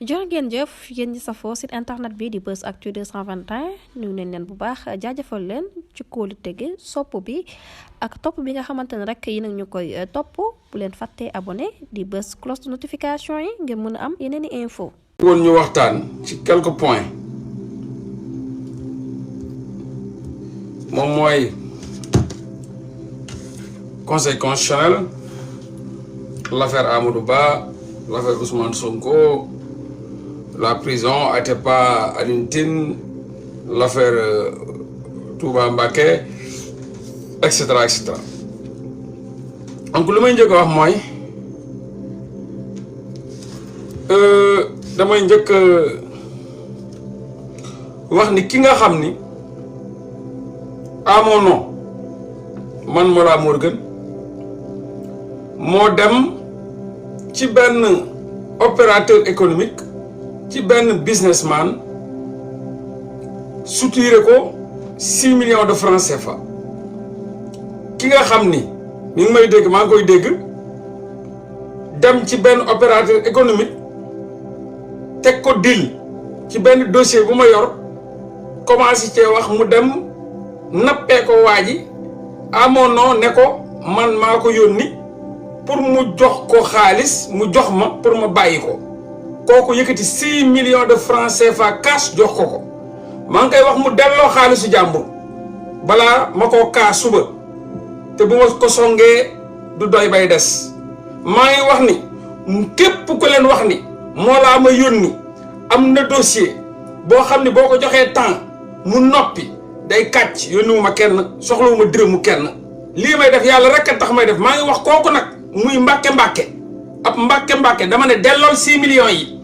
jërë ngeen jëf yéen ñi safoo site internet bi di Buzz Actu 221 nuyu nañ leen bu baax jaajëfal leen ci kóolu tege sopp bi ak topp bi nga xamante ne rek yi nag ñu koy topp bu leen fàttee abonné di bës cloche de notification yi ngeen mën a am yeneen i info woon ñu waxtaan ci quelques points moom mooy conseil constitutionnel, l'affaire Amadou Ba, l'affaire Ousmane Sonko, la prison Atepa Alioune Tine, l'affaire Touba Mbacké, etc. etc. donc lu may njëkk a wax mooy damay njëkk wax ni ki nga xam ni à mon nom man Mollah Morgun moo dem ci benn opérateur économique ci benn businessman soutiré ko 6 millions de francs CFA ki nga xam ni mi ngi may dégg maa ngi koy dégg dem ci benn opérateur économique teg ko deal ci benn dossier bu ma yor commencé cee wax mu dem nappee ko waa ji à mon nom ne ko man maa ko yónni pour mu jox ko xaalis mu jox ma pour ma bàyyi ko kooku yëkkati 6 millions de francs CFA cash jox ko maa ngi koy wax mu delloo xaalisu jàmbur balaa ma koo kaa suba te bu ma ko songee du doy bay des maa ngi wax ni képp ku leen wax ni Mollah ma yónni am na dossier boo xam ne boo ko joxee temps mu noppi day kàcc yónniwu ma kenn soxlawu ma dërëmu kenn lii may def yàlla rek a tax may def maa ngi wax kooku nag muy mbàkke ab mbàkke dama ne dellool 6 millions yi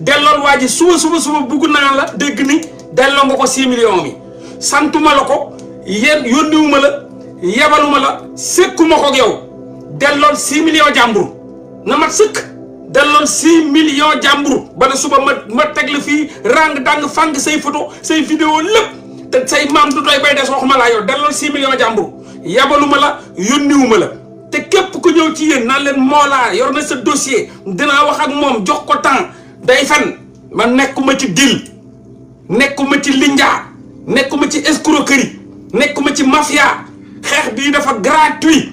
dellool waa ji suba bugg naa la dégg ni delloo nga ko 6 millions mi santuma la ko yónniwuma la yebaluma la sëkkuma ko ak yow dellool 6 millions jàmbur na mat sëkk dellool 6 millions jàmbur ba ne suba ma teg la fii rang dang fang say photo say vidéo lépp te say maam du doy bay des waxuma laa yow dellool 6 millions jàmbur yebaluma la yónniwuma la te képp ku ñëw ci yéen naan leen Mollah yor na sa dossier dinaa wax ak moom jox ko temps day fen man nekkuma ci deal nekkuma ci linjaa nekkuma ci escroquerie nekkuma ci mafia xeex bii dafa gratuit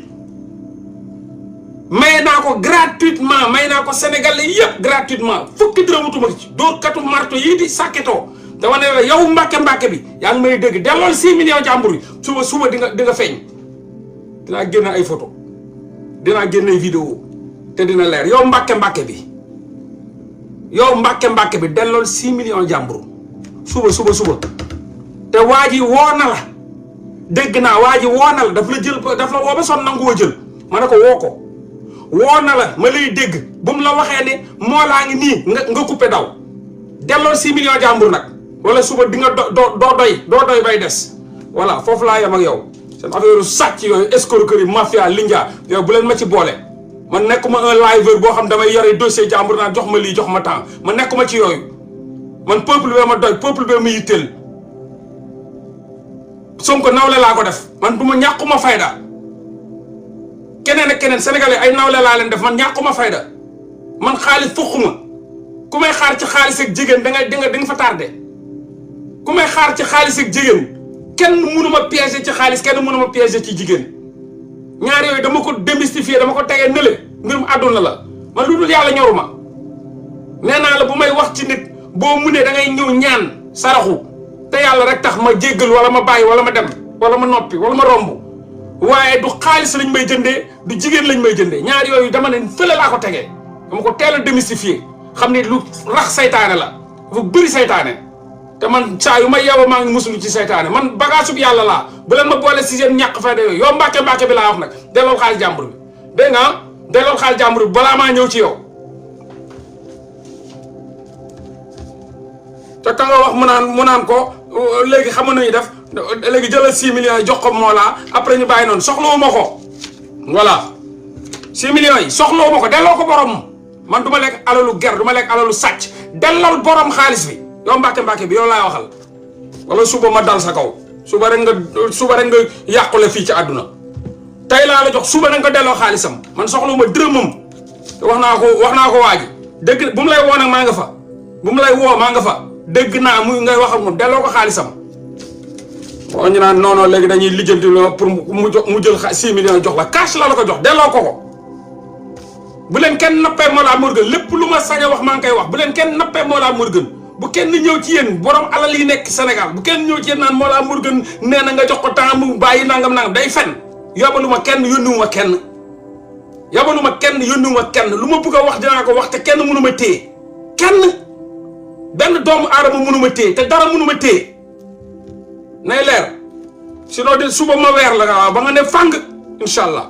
may naa ko gratuitement may naa ko Sénégalais yëpp gratuitement fukki dërëmutuma ci dóor katu marto yii di sàkketoo dama ne la yow mbàkke bi yaa ngi may dégg dellool 6 millions jàmbur yi suba di nga feeñ dinaa génne ay photo dinaa génne ay vidéo te dina leer yow mbàkke bi yow mbàkke bi dellool 6 millions jàmbur suba te waa ji woo na la dégg naa waa ji woo na la daf la woo ba son nangu woo jël ma ne ko woo ko woo na la ma lay dégg bu mu la waxee ne Mollah ngi nii nga coupé daw dellool 6 millions jàmbur nag wala suba di nga doo doy bay des voilà foofu laa yem ak yow seen affaire sàcc yooyu escroquerie mafia linja yooyu bu leen ma ci boole man nekkuma un liveur boo xam damay yore dossier jàmbur naan jox ma lii jox ma temps man nekkuma ci yooyu man peuple bee ma doy peuple bee ma yitteel Sonko nawle laa ko def man du ma ñàkkuma fayda keneen ak keneen sénégalais ay nawle laa leen def man ñàkkuma fayda man xaalis fuquma ku may xaar ci xaalis ak jigéen da nga fa tardé ku may xaar ci xaalis ak jigéen kenn mënu ma piéger ci xaalis kenn mënu ma piéger ci jigéen ñaar yooyu dama ko démystifier dama ko tegee nële mbirum àdduna la man lu dul yàlla ñoruma nee naa la bu may wax ci nit boo munee da ngay ñëw ñaan saraxu te yàlla rek tax ma jéggal wala ma bàyyi wala ma dem wala ma noppi wala ma romb waaye du xaalis lañ may jëndee du jigéen lañ may jëndee ñaar yooyu dama ne fële laa ko tegee dama ko teel a démystifier xam ne lu rax saytaane la dafa bëri saytaane te man saa yu ma yeewoo maa ngi musulu ci saytaane man bagaasub yàlla laa bu leen ma boole si seen ñàkk fayda yooyu yow mbàkke bi laa wax nag dellool xaalis jàmbur bi dégg nga dellool xaalis jàmbur bi balaa maa ñëw ci yow te ka nga wax mu naan ko léegi xam nañu def léegi jëlal 6 millions yi jox ko Mollah après ñu bàyyi noonu soxlawuma ko voilà 6 millions yi soxlawuma ko delloo ko borom man du ma lekk alalu ger du ma lekk alalu sàcc dellal borom xaalis bi yow mbàkke bi yow laay waxal wala suba ma dal sa kaw suba rek nga yàqule fii ci àdduna tey laa la jox suba rek nga delloo xaalisam man soxlawuma dërëmam wax naa ko waa ji dëgg bu mu lay woo nag maa nga fa bu mu lay woo maa nga fa dégg naa muy ngay wax ak moom delloo ko xaalisam. moo ñu naan non non léegi dañuy lijjanti pour mu jël 6 millions jox la cash la ko jox delloo ko. bu leen kenn nappee Mollah Morgun lépp lu ma sañ a wax maa ngi koy wax bu leen kenn nappee Mollah Morgun bu kenn ñëw ci yéen borom alal yi nekk Sénégal bu kenn ñëw ci yéen naan Mollah Morgun nee na nga jox ko temps mu bàyyi nangam day fen yabaluma kenn yónniwuma kenn yabaluma kenn yónniwuma kenn lu ma bëgg a wax dinaa ko wax te kenn mënu ma téye kenn benn doomu aadama mënu ma téye te dara mënu ma téye nay leer sinon de suba ma weer la ba nga ne fàng incha allah